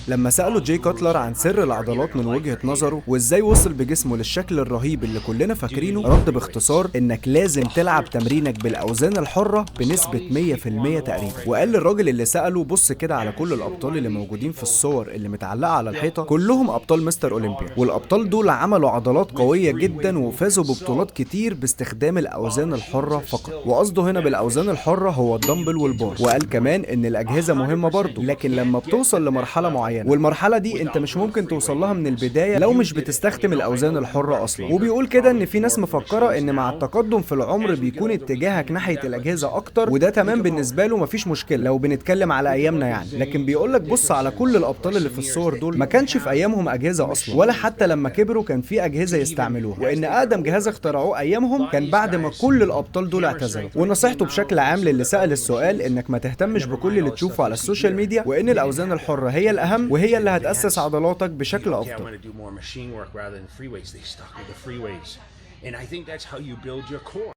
لما سألوا جاي كاتلر عن سر العضلات من وجهة نظره وازاي وصل بجسمه للشكل الرهيب اللي كلنا فاكرينه، رد باختصار انك لازم تلعب تمرينك بالاوزان الحرة بنسبة 100% تقريبا. وقال للراجل اللي سأله بص كده على كل الابطال اللي موجودين في الصور اللي متعلقة على الحيطة، كلهم ابطال مستر اولمبيا، والابطال دول عملوا عضلات قوية جدا وفازوا ببطولات كتير باستخدام الاوزان الحرة فقط. وقصده هنا بالاوزان الحرة هو الدمبل والبار. وقال كمان ان الاجهزة مهمة برضه، لكن لما بتوصل لمرحلة معينة، والمرحلة دي انت مش ممكن توصل لها من البداية لو مش بتستخدم الاوزان الحرة اصلا. وبيقول كده ان في ناس مفكرة ان مع التقدم في العمر بيكون اتجاهك ناحية الاجهزة اكتر، وده تمام بالنسبة له مفيش مشكلة لو بنتكلم على ايامنا يعني. لكن بيقول لك بص على كل الابطال اللي في الصور دول ما كانش في ايامهم اجهزة اصلا، ولا حتى لما كبروا كان في اجهزة يستعملوها، وان اقدم جهاز اخترعوه ايامهم كان بعد ما كل الابطال دول اعتزلوا. ونصيحته بشكل عام للي سأل السؤال انك ما تهتمش بكل اللي تشوفه على السوشيال ميديا، وان الاوزان الحرة هي الاهم وهي اللي هتأسس عضلاتك بشكل Okay, I افضل. want to do more machine work rather than free weights. They stuck with the free weights. And I think that's how you build your core.